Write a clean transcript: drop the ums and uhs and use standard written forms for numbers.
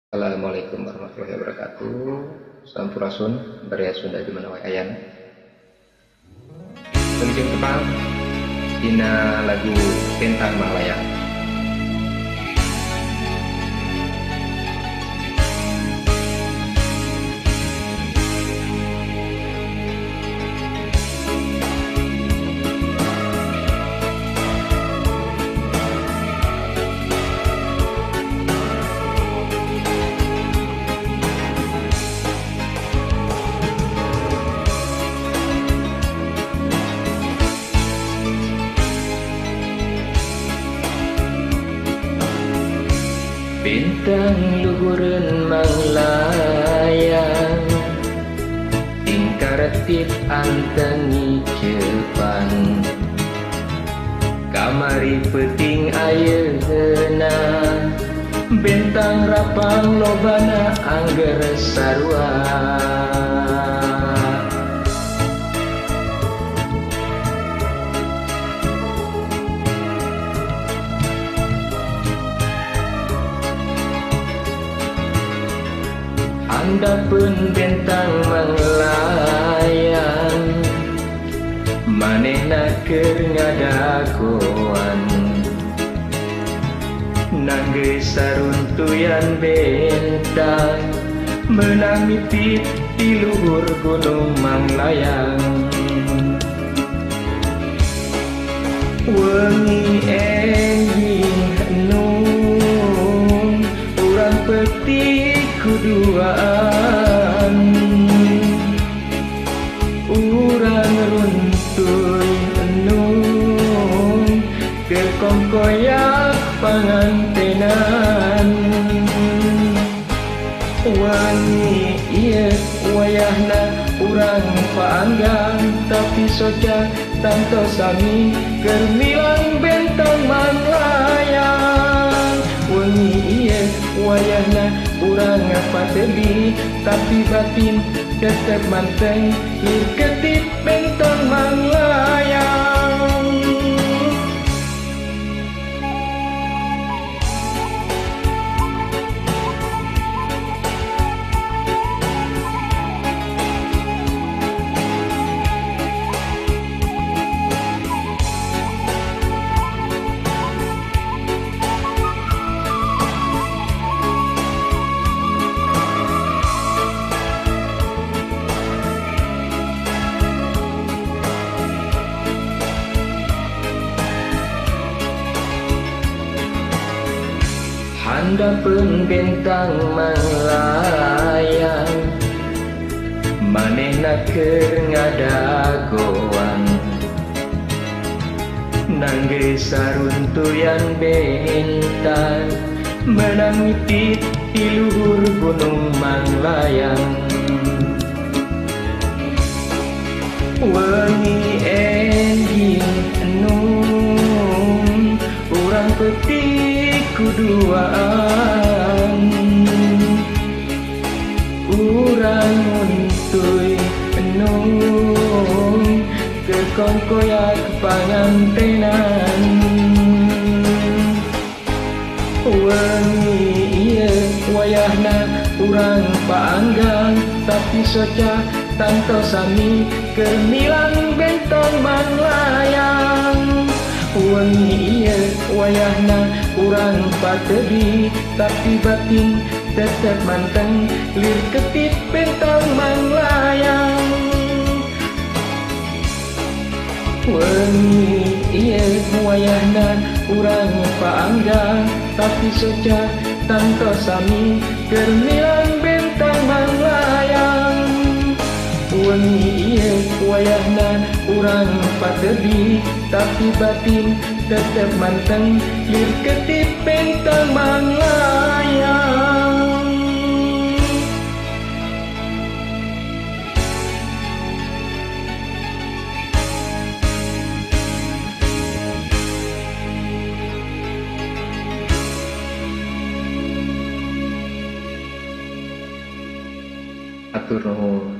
Assalamualaikum warahmatullahi wabarakatuh. Sampurasun, baraya Sunda di mana wae ayana. Wilujeng tepang dina lagu Bentang Manglayang. Bentang luhureun manglayang, tingkar tip antengi cepan. Kamari peuting ayeuna, bentang rapang lobana angger sarua. Handapeun bentang manglayang, manehna keur ngadagoan. Nanggeus saruntuyan bentang, meunang mipit di luhur gunung Manglayang. Wengi enjing embung, urang peuting kuduaan. Urang runtuy embung, keur kongkoyak pangantenan. Wengi ieu wayahna urang paanggang, tapi soca tanto sami keur milang bentang manglayang. Wengi ieu wayahna urang patebi, tapi batin tetep manteng lir ketip bentang manglayang. Handapeun bentang manglayang, manehna keur ngadagoan. Nanggeus saruntuyan bentang, meunang mipit di luhur gunung Manglayang. Wengi enjing embung, urang peuting kuduaan. Urang muntuy embung, keur kongkoyak pangantenan. Wengi ieu wayahna urang paanggang, tapi soca tanto sami keur milang bentang manglayang. Wengi ieu wayahna urang patebi, tapi batin tetep manteng lir ketip bentang manglayang. Wengi ieu wayahna urang paanggang, tapi soca tanto sami keur milang bentang manglayang. Wengi ieu wayahna urang patebi, tapi batin tetep manteng lir ketip bentang manglayang. Atur nuhun.